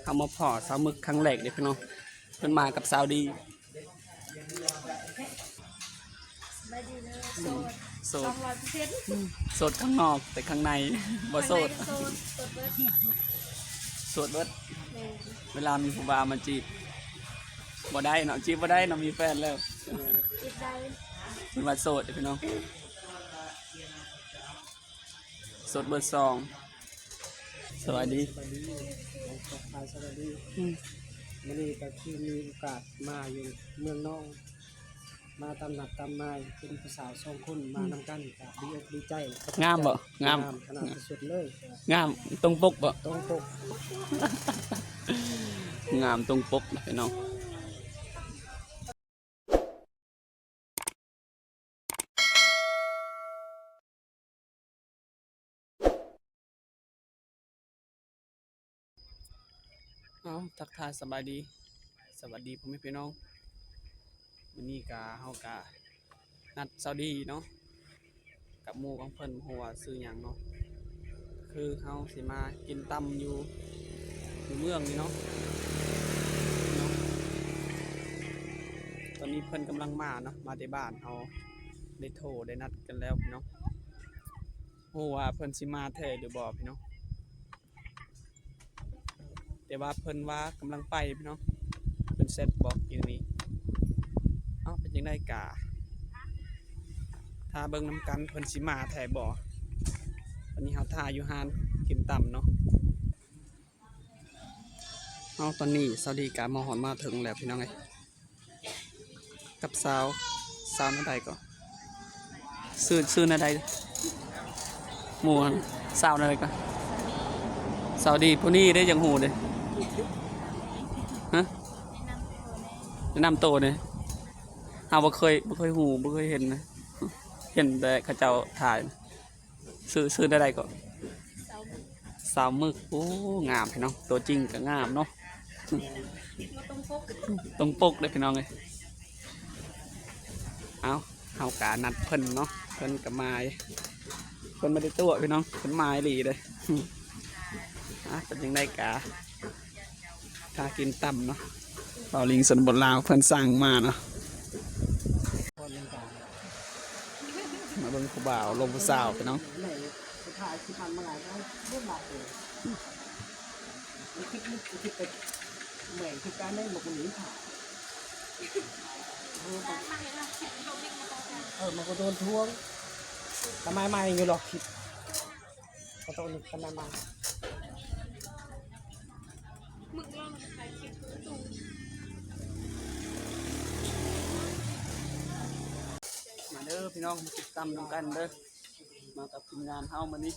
ເຮົາມາພໍ້ສາວມຶກຄັ້ງແລກເດ້ພີ່ນ້ອງ ເພິ່ນມາກັບສາວດີ. ສະບາຍດີເດີ ໂສດ ໂສດ ສອງຮ້ອຍເປີເຊັນ ໂສດຂ້າງນອກ ແຕ່ຂ້າງໃນບໍ່ໂສດ ໂສດ ໂສດເບິດ ໂສດເບິດ ແມ່ນ ເວລາມີຜູ້ບ່າວມາຈີບບໍ່ໄດ້ເນາະ ຈີບບໍ່ໄດ້ເນາະ ມີແຟນແລ້ວ ຈີບໄດ້ ເພິ່ນວ່າໂສດເດ້ພີ່ນ້ອງ. ສົດເບີສອງ ສະບາຍດີ ສະບາຍດີ ທັກທາຍສະບາຍດີ ອືມ ມື້ນີ້ກໍຄືມີໂອກາດມາຢູ່ເມືອງນອງ ມາຕາມນັດຕາມໝາຍ ເປັນຜູ້ສາວສອງຄົນ ອືມ ມານຳກັນ ກໍດີອົກດີໃຈ ງາມບໍ່? ງາມ ງາມຂະໜາດທີ່ສຸດເລີຍ ງາມຕົງປົກບໍ່? ຕົງປົກ ງາມຕົງປົກເນາະພີ່ນ້ອງ. ເອົາ ທັກທາຍສະບາຍດີ ສະຫວັດດີພໍ່ແມ່ພີ່ນ້ອງ ມື້ນີ້ກະ ເຮົາກະນັດສາວດີເນາະ ກັບໝູ່ຂອງເພິ່ນ ບໍ່ຮູ້ວ່າຊື່ຫຍັງເນາະ ຄືເຮົາຊິມາກິນຕຳຢູ່ ຢູ່ເມືອງນີ້ເນາະ ເນາະ ຕອນນີ້ເພິ່ນກຳລັງມາເນາະ ມາແຕ່ບ້ານເຮົາ ໄດ້ໂທໄດ້ນັດກັນແລ້ວພີ່ນ້ອງ ບໍ່ຮູ້ວ່າເພິ່ນຊິມາແທ້ຫຼືບໍ່ພີ່ນ້ອງ. ແຕ່ວ່າເພິ່ນວ່າກຳລັງໄປພີ່ນ້ອງ ເພິ່ນແຊັດບອກຢູ່ນີ້ ເອົ້າ ເປັນຈັ່ງໃດກະຖ້າເບິ່ງນຳກັນ ເພິ່ນຊິມາແທ້ບໍ່ ຕອນນີ້ເຮົາຖ້າຢູ່ຮ້ານກິນຕຳເນາະ ເອົາ ຕອນນີ້ສາວດີກະມາຮອດມາເຖິງແລ້ວພີ່ນ້ອງເອີຍ. ກັບສາວ ສາວແນວໃດກໍ ຊື່ ຊື່ແນວໃດ ໝູ່ຫັ້ນ ສາວແນວໃດກໍ ສາວດີ ຜູ້ນີ້ເດ້ ຢາກຮູ້ເດ້ ຮະ ແນະນຳໂຕແດ່ ເຮົາບໍ່ເຄີຍ ບໍ່ເຄີຍຮູ້ ບໍ່ເຄີຍເຫັນນະ ເຫັນແຕ່ເຂົາເຈົ້າຖ່າຍ. ຊື່ ຊື່ແນວໃດກໍ ສາວມຶກ ສາວມຶກ ໂອ້ ງາມພີ່ນ້ອງ ຕົວຈິງກໍງາມເນາະ ຕົງປົກ ຕົງປົກເດ້ພີ່ນ້ອງເອີຍ ເອົ້າ ເຮົາກະນັດເພິ່ນເນາະ ເພິ່ນກະມາ ເພິ່ນບໍ່ໄດ້ຕົວະພີ່ນ້ອງ ເພິ່ນມາອີ່ຫຼີເດ້ ອາ ເປັນຈັ່ງໃດກະ ຖ້າກິນຕຳເນາະ ເບົາລິງຊົນນະບົດລາວເພິ່ນສັ່ງມາເນາະ ມາເບິ່ງຜູ້ບ່າວລົມຜູ້ສາວພີ່ນ້ອງ ເອີ ມັນກໍໂດນທວງ ທຳໄມໃໝ່ຢູ່ຫຼອກຄລິບ ຂອໂທດນີ້ ຄັນມາ ມາເດີພີ່ນ້ອງ ມາກິນຕຳນຳກັນເດີ ມາກັບທີມງານເຮົາມື້ນີ້.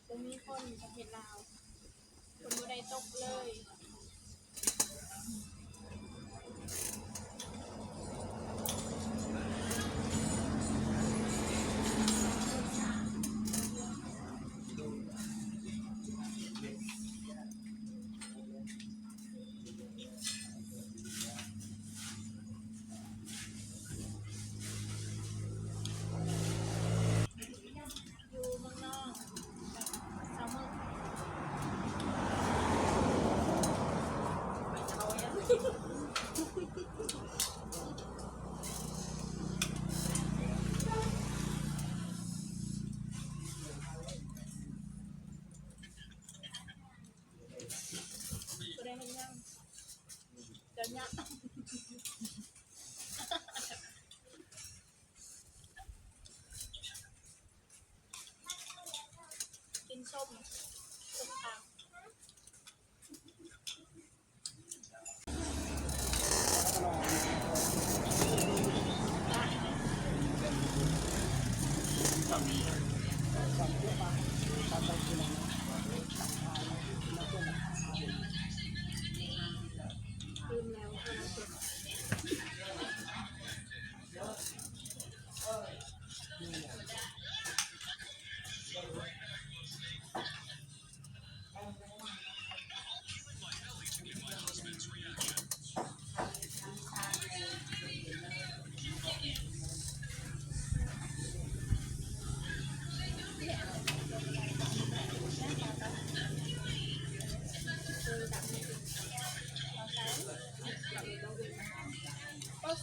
ບໍ່ມີຝົນປະເທດລາວ ຝົນບໍ່ໄດ້ຕົກເລີຍ. ກິນສົ້ມ ສົ້ມຕຳ.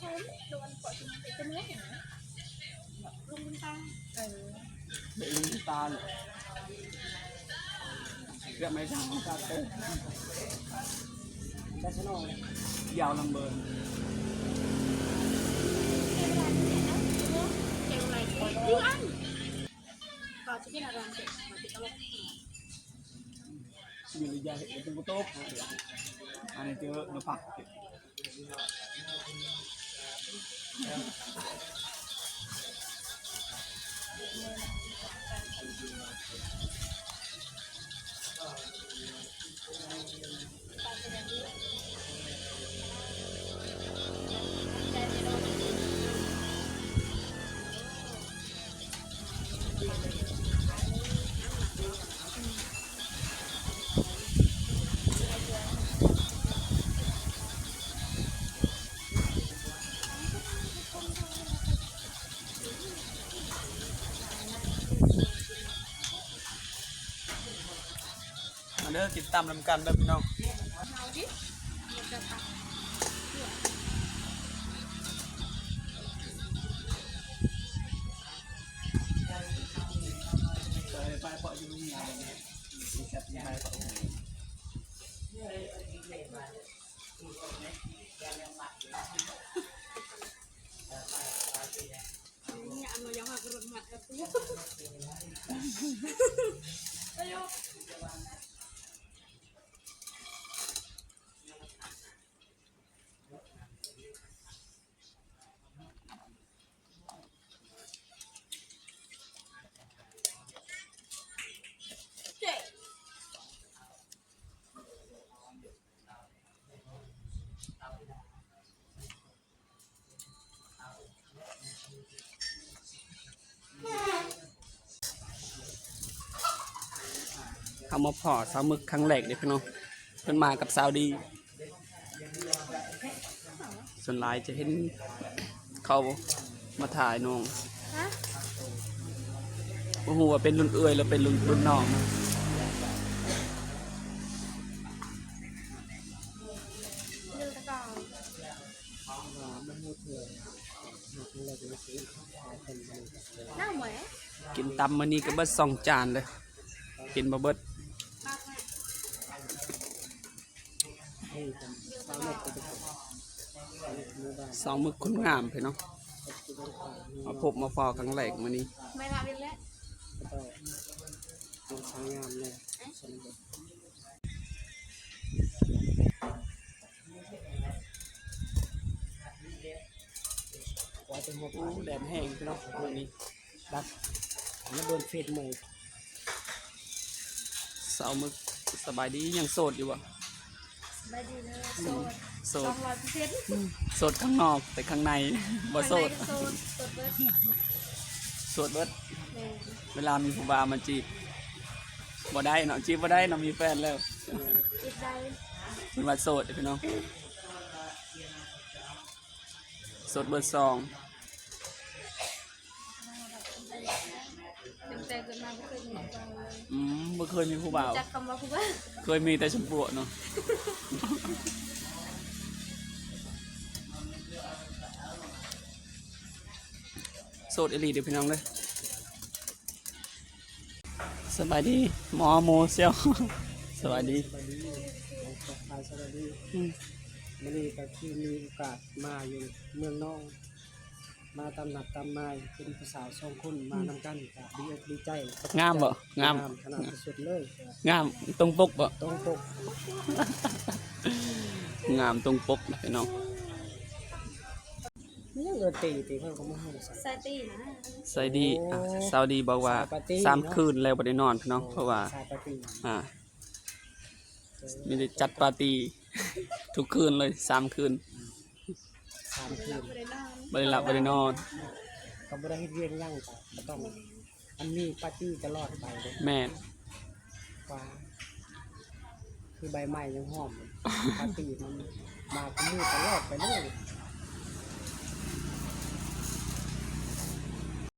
ເລື່ອງຕາເລືອກໄມ້ຊ່າງຂອງການເຕີ ຍາວລຳເບີນ ມີລະຍະເຮັດເປັນບໍ່ຕົກ ອັນນີ້ເຈີມາພັກ. ມາເດີ ກິນຕຳນຳກັນເດີພີ່ນ້ອງ. ເຮົາມາພໍ້ສາວມຶກຄັ້ງແລກເດ້ພີ່ນ້ອງ ເພິ່ນມາກັບສາວດີ. ສ່ວນຫຼາຍຈະເຫັນເຂົາມາຖ່າຍນ້ອງ ບໍ່ຮູ້ວ່າເປັນລຸ້ນເອື້ອຍ ຫຼື ເປັນລຸ້ນ ລຸ້ນນ້ອງ. ກິນຕຳມື້ນີ້ກໍເບິດສອງຈານເລີຍ ກິນບໍ່ເບິດ. ສາວມຶກຄົນງາມເພິ່ນເນາະ ມາພົບມາພໍ້ຄັ້ງແລກມື້ນີ້. ໂອ້ ແດດແຮງເນາະມື້ນີ້ ດັກ ມາເບິ່ງເຟສໝູ່. ສາວມຶກ ສະບາຍດີ ຍັງໂສດຢູ່ບໍ່? ສະບາຍດີເດີ ໂສດ ໂສດ ສອງຮ້ອຍເປີເຊັນ ໂສດຂ້າງນອກ ແຕ່ຂ້າງໃນບໍ່ໂສດ. ຂ້າງໃນກໍໂສດ ໂສດເບິດ ໂສດເບິດ. ແມ່ນ ເວລາມີຜູ້ບ່າວມາຈີບບໍ່ໄດ້ເນາະ ຈີບບໍ່ໄດ້ເນາະ ມີແຟນແລ້ວ ຈີບໄດ້. ເພິ່ນວ່າໂສດເດ້ພີ່ນ້ອງ ໂສດເບີສອງ. ຕັ້ງແຕ່ເກີດມາບໍ່ເຄີຍມີຜູ້ບ່າວເລີຍ. ອືມ ບໍ່ເຄີຍມີຜູ້ບ່າວ ຈັກຄຳວ່າຜູ້ບ່າວ ເຄີຍມີແຕ່ຊຳປົວເນາະ. ໂສດອີ່ຫຼີເດີພີ່ນ້ອງເດີ. ສະບາຍດີໝໍໂມຊຽວ ສະບາຍດີ ສະບາຍດີ ທັກທາຍສະບາຍດີ. ອືມ ມື້ນີ້ກໍຄືມີໂອກາດມາຢູ່ເມືອງນອງ ມາຕາມນັດຕາມໝາຍ ເຫັນຜູ້ສາວສອງຄົນມານຳກັນ ກໍດີອົກດີໃຈ. ງາມບໍ່? ງາມ ງາມຂະໜາດທີ່ສຸດເລີຍ. ງາມຕົງປົກບໍ່? ຕົງປົກ ງາມຕົງປົກນະພີ່ນ້ອງ. ມັນຍັງເອີ້ນຕີຕິ ເພິ່ນກໍບໍ່ຮູ້. ສາຍຕີນະ ສາຍດີ. ໂອ້ ອ່າ ສາວດີບອກວ່າ ສາຍປາຕີ ສາມ ເນາະ ຄືນແລ້ວບໍ່ໄດ້ນອນເນາະ. ໂອ້ ເພາະວ່າ ສາຍປາຕີ ອ່າ ມີແຕ່ຈັດປາຕີທຸກຄືນເລີຍ ສາມ ຄືນ ສາມ ຄືນ ບໍ່ໄດ້ຫຼັບບໍ່ໄດ້ນອນ ກໍບໍ່ໄດ້ເຮັດວຽກຫຍັງ ກໍຕ້ອງ ອັນນີ້ປາຕີ້ຕະຫຼອດໄປເດ້. ແມ່ນ ວ່າຄືໃບໄມ້ຍັງຫອມ ປາຕີ້ມັນມາຄູ່ມື້ຕະຫຼອດໄປເລີຍ.